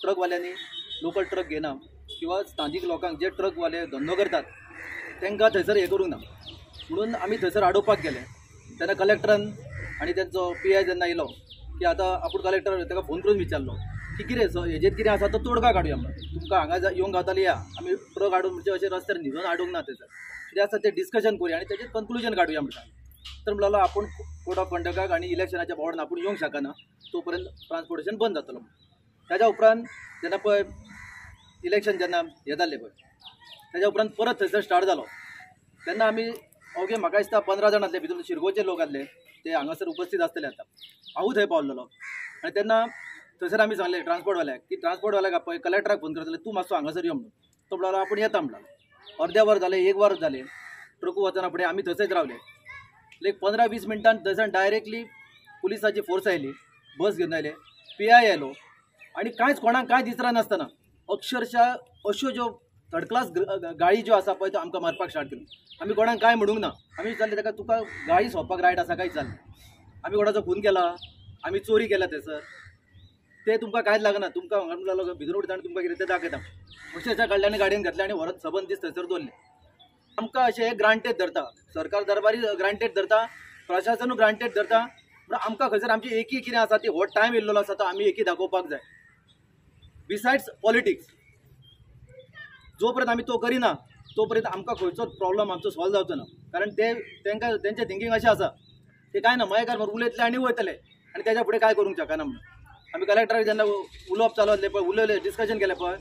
ट्रकवाल्यांनी local truck घेना किंवा स्थानीक लोकांक जे ट्रकवाले धंदो करतात तांकां थंयसर हें करूंक ना म्हणून आमी थंयसर आडोवपाक गेले. तेन्ना कलेक्टरान आनी तेंचो पी I जेन्ना येयलो की आतां आपूण कलेक्टर ताका फोन करून विचारलो की कितें हेजेर कितें आसा तो तोडगा काडुया म्हणून, तुमकां हांगा येवंक गावताली या आमी ट्रक हाडून म्हणजे अशें रस्त्यार न्हिदून हाडूंक ना थंयसर कितें आसा तें डिस्कशन करुया आनी तेजेर कन्क्लुजन काडुया म्हणटा. तर म्हणलो आपूण कोड ऑफ कंडक्टाक आनी इलेक्शनाच्या बोर्डान आपूण येवंक शकना तो पर्यंत ट्रान्सपोर्टेशन बंद जातलो. ताज्या उपरांत जेन्ना पळय इलेक्शन जेन्ना हें जाल्लें पळय ताज्या उपरांत परत थंयसर स्टार्ट जालो तेन्ना आमी अवघे म्हाका दिसता 15 जाण आसले, भितर शिरगोचे लोक आसले ते हांगासर उपस्थित आसतले. आतां हांवूय थंय पावलेलो आनी तेन्ना थंयसर आमी सांगलें ट्रान्सपोर्टवाल्याक की ट्रान्सपोर्टवाल्याक पळय कलेक्टराक फोन करतले तूं मातसो हांगासर यो म्हणून. तो म्हणलो आपूण येता म्हणलो. अर्द्या वर जालें, एक वर जालें, ट्रकू वचना फुडें आमी थंयसरच रावले. लायक 15-20 मिनटान थंयसर डायरेक्टली पुलिसाची फोर्स आयली, बस घेवन आयले, पी I आयलो आनी कांयच कोणाक कांय दिसरा नासतना अक्षरशः अश्यो ज्यो थर्ड क्लास गाळी ज्यो आसा पळय त्यो आमकां मारपाक स्टार्ट केल्यो. आमी कोणाक कांय म्हणूंक ना, आमी विचारलें ताका तुका गाळी सोंपपाक रायट आसा काय विचारलें. आमी कोणाचो खून केला, आमी चोरी केला थंयसर ते तुमकां कांयच लागना, तुमकां हांगा म्हणलो भितर उडयता आनी तुमकां कितें तें दाखयता. अक्षरशः काडले आनी गाडयेन घातले आनी व्हरोन सबंद दीस थंयसर दवरले. आमकां अशें ग्रांटेड धरता सरकार, दरबारी ग्रांटेड धरता, प्रशासनूय ग्रांटेड धरता. म्हणून आमकां खंयसर आमची एकी कितें आसा ती हो टायम येयल्लो आसा तो आमी एकी दाखोवपाक जाय. बिसायड्स पॉलिटिक्स जो पर्यंत आमी तो करिना तो पर्यंत आमकां खंयचोच प्रॉब्लम आमचो सॉल्व जावचो ना. कारण ते तांकां तेंचें थिंकींग अशें आसा ते कांय ना मयेकार उलयतले आनी वयतले आनी तेज्या फुडें कांय करूंक शकना म्हणून. आमी कलेक्टराक जेन्ना उलोवप चालू आसलें पळय, उलयले, डिस्कशन केलें पळय,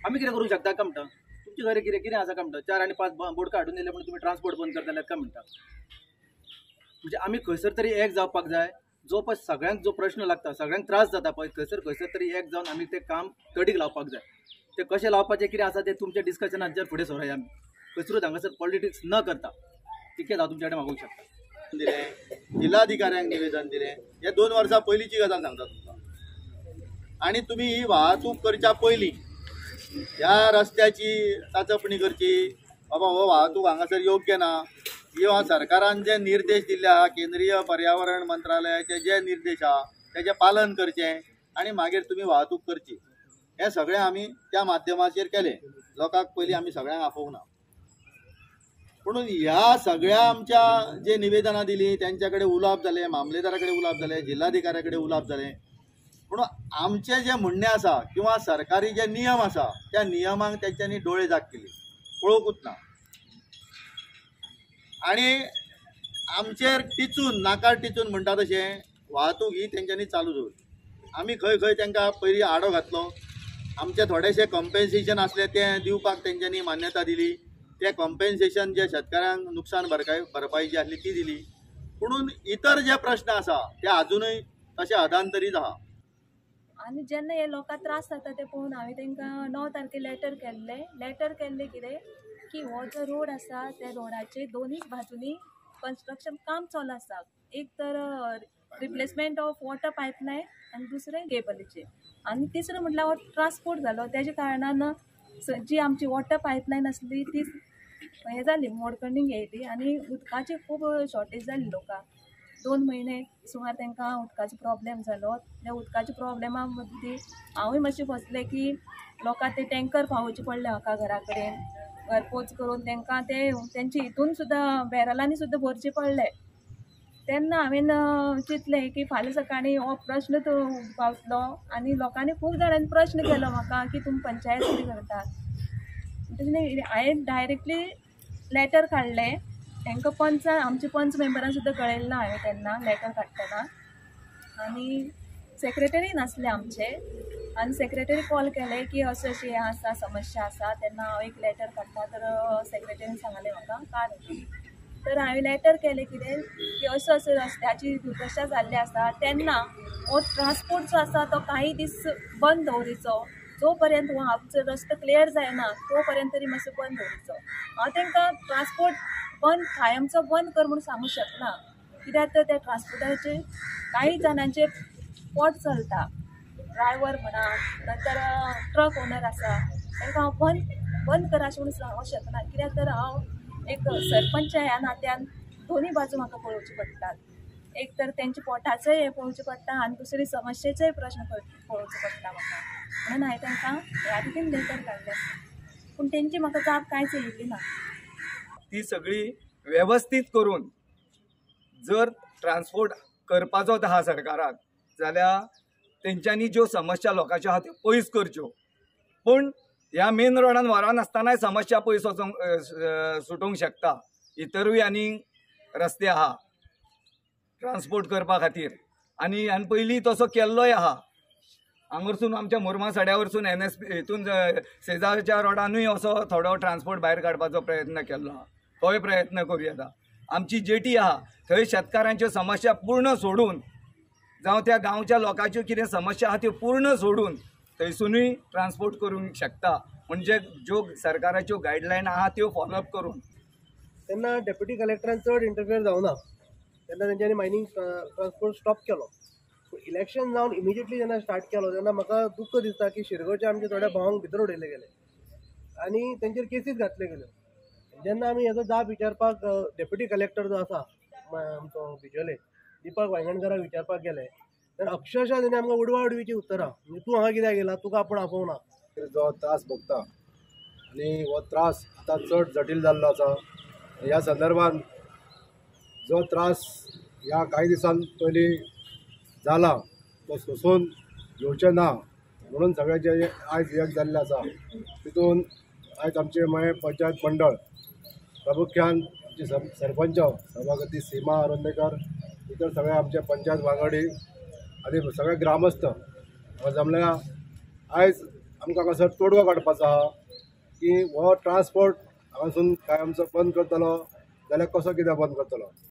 आमी कितें करूंक शकता काय म्हणटा, तुमचे घरा कितें कितें आसा काय म्हणटा, 4 आनी 5 बोडकां हाडून दिले म्हणून तुमी ट्रान्सपोर्ट बंद करतले काय म्हणटा. म्हणजे आमी खंयसर तरी एक जावपाक जाय. जो पळय सगळ्यांक जो प्रश्न लागता, सगळ्यांक त्रास जाता पळय, खंयसर खंयसर तरी एक जावन आमी तें काम तडीक लावपाक जाय. तें कशें लावपाचें कितें आसा तें तुमच्या डिस्कशनाचेर फुडें सरोया आमी. खंयसरूच हांगासर पॉलिटिक्स न करता तितकेंच हांव तुमच्या कडेन मागूंक शकता. दिलें, जिल्हाधिकाऱ्यांक निवेदन दिलें, हे 2 वर्सां पयलींची गजाल सांगता तुमकां. आनी तुमी ही वाहतूक करच्या पयलीं ह्या रस्त्याची चाचपणी करची, बाबा हो वाहतूक हांगासर योग्य ना, किंवा सरकारान जे निर्देश दिल्ले आहा, केंद्रीय पर्यावरण मंत्रालयाचे जे निर्देश आहा तेजें पालन करचें आनी मागीर तुमी वाहतूक करची. हें सगळें आमी त्या माध्यमाचेर केलें. लोकांक पयलीं आमी सगळ्यांक आपोवंक ना. पूण ह्या सगळ्या आमच्या जे निवेदनां दिलीं तेंच्या कडेन उलोवप जालें, मामलेदारा कडेन उलोवप जालें, जिल्हाधिकाऱ्या कडेन उलोवप जालें. पूण आमचें जें म्हणणें आसा किंवा सरकारी जे नियम आसा त्या नियमांक तेंच्यांनी डोळे जाग केली, पळोवंकूच ना. आनी आमचेर टिचून, नाकार टिचून म्हणटा तशें वाहतूक ही तेंच्यांनी चालू दवरली. आमी खंय खंय तांकां पयलीं आडो घातलो, आमचें थोडेशें कॉम्पेन्सेशन आसलें तें दिवपाक तेंच्यांनी मान्यता दिली, तें कॉम्पेन्सेशन जे शेतकारांक नुकसान भरपाई जी आसली ती दिली. पुणून इतर जे प्रश्न आसा ते आजुनूय तशे अधांतरीच आहा. आनी जेन्ना हे लोकांक त्रास जाता ते पळोवन हांवें तांकां 9 तारखेर लेटर केल्लें. लेटर केल्लें कितें की हो जो रोड आसा त्या रोडाचे दोनूय बाजूनी कन्स्ट्रक्शन काम चालू आसा. एक तर रिप्लेसमेंट ऑफ वॉटर पायपलायन आनी दुसरें केबलीचें, आनी तिसरें म्हटल्यार हो ट्रान्सपोर्ट जालो. तेज्या कारणान जी आमची वॉटर पायपलायन आसली ती हें जाली, मोडकणीक येयली आनी उदकाची खूब शॉर्टेज जाली लोकांक. 2 म्हयने सुमार तांकां उदकाचो प्रॉब्लेम जालो. त्या उदकाच्या प्रॉब्लेमा मदीं हांवूय मातशें फसलें की लोकांक ते टँकर पावोवचे पडले म्हाका घरा कडेन, घरपोच करून तांकां ते तेंचे हितून सुद्दां बॅरलांनी सुद्दां भरचे पडले. तेन्ना हांवें चिंतलें की फाल्यां सकाळीं हो प्रश्न तो पावतलो आनी लोकांनी खूब जाणांनी प्रश्न केलो म्हाका की तुमी पंचायत कितें करतात. तशें हांवें डायरेक्टली लेटर काडलें तांकां, पंच आमचे पंच मेंबरान सुद्दां कळयलें ना हांवें तेन्ना लेटर काडटना. आनी सेक्रेटरी नासले आमचे, आनी सेक्रेटरी कॉल केलें की अशें अशें हें आसा, समस्या आसा. तेन्ना हांव एक लेटर काडटा तर सेक्रेटरीन सांगलें म्हाका काड. तर हांवें लेटर केलें कितें की असो असो रस्त्याची दुर्दशा जाल्ली आसा, तेन्ना हो ट्रान्सपोर्ट जो आसा तो कांय दीस बंद दवरिचो, जो पर्यंत हो आमचो रस्तो क्लियर जायना तो पर्यंत तरी मातसो बंद दवरिचो. हांव तांकां ट्रान्सपोर्ट बंद कायमचो बंद कर म्हूण सांगूंक शकना, कित्याक तर त्या ट्रान्सपोर्टाचेर कांय जाणांचें पोट चलता, ड्रायवर म्हणा, नंतर ट्रक ओनर आसा, तांकां हांव बंद करा अशें म्हणून सांगूंक शकना, कित्याक तर हांव एक सरपंच ह्या नात्यान दोनूय बाजू म्हाका पळोवची पडटात. एक तर तेंच्या पोटाचोय हें पळोवचें पडटा आनी दुसरी समस्येचोय प्रश्न पळोवचो पडटा म्हाका. म्हणून हांवें तांकां ह्या रितीन लेटर काडलें आसा, पूण तेंची म्हाका जाप कांयच येयल्ली ना. ती सगळी वेवस्थीत करून जर ट्रान्सपोर्ट करपाचोच आहा सरकाराक जाल्यार तेंच्यांनी ज्यो समस्या लोकांच्यो आहा त्यो पयस करच्यो. पूण ह्या मेन रोडान व्हरनासतनाय समस्या पयस वचोंक सुटोवंक शकता. इतरूय आनी रस्ते आहा ट्रान्सपोर्ट करपा खातीर आनी आनी पयलीं तसो केल्लोय आहा. हांगारसून आमच्या मुर्मा सड्या वरसून एन एस पी हितून शेजारच्या रोडानूय असो थोडो ट्रान्सपोर्ट भायर काडपाचो प्रयत्न केल्लो आहा, तोय प्रयत्न करूं येता. आमची जेटी आहा थंय शेतकारांच्यो समस्या पूर्ण सोडून जावं त्या गांवच्या लोकांच्यो कितें समस्या आहा त्यो पूर्ण सोडून थंयसुनूय ट्रान्सपोर्ट करूंक शकता. म्हणजे ज्यो सरकाराच्यो गायडलायन आहा त्यो फॉलोअप करून. तेन्ना डेप्युटी कलेक्टरान चड इंटरफियर जावना, तेन्ना तेंच्यांनी मायनींग ट्रान्सपोर्ट स्टॉप केलो. इलेक्शन जावन इमिजिएटली जेन्ना स्टार्ट केलो तेन्ना म्हाका दुख्ख दिसता की शिरगांवचे आमचे थोड्या भावांक भितर उडयले गेले आनी तेंचेर केसीस घातले गेल्यो. जेन्ना आमी हेजो जाप विचारपाक डेप्युटी कलेक्टर जो आसा आमचो बिजोले दीपक वायंगणकराक विचारपाक गेले तेन्ना अक्षरशः तेणी आमकां उडवा उडवीची उत्तरां, म्हणजे तूं हांगा कित्याक येयला, तुका आपूण आपोवना. जो त्रास भोगता आनी हो त्रास आतां चड जटील जाल्लो आसा. ह्या संदर्भान जो त्रास ह्या कांय दिसां पयलीं जाला तो सोंसून घेवचें ना म्हणून सगळ्यांचे आयज एक जाल्लें आसा. तितून आयज आमचें मयें पंचायत मंडळ प्रामुख्यान आमचे सरपंच सभापती सीमा आरोंदेकर, इतर सगळे आमचे पंचायत वांगडी आनी सगळे ग्रामस्थ हांगा जमल्या. आयज आमकां हांगासर तोडगो काडपाचो आहा की हो ट्रान्सपोर्ट हांगासून कायमचो बंद करतलो जाल्यार कसो कितें बंद करतलो.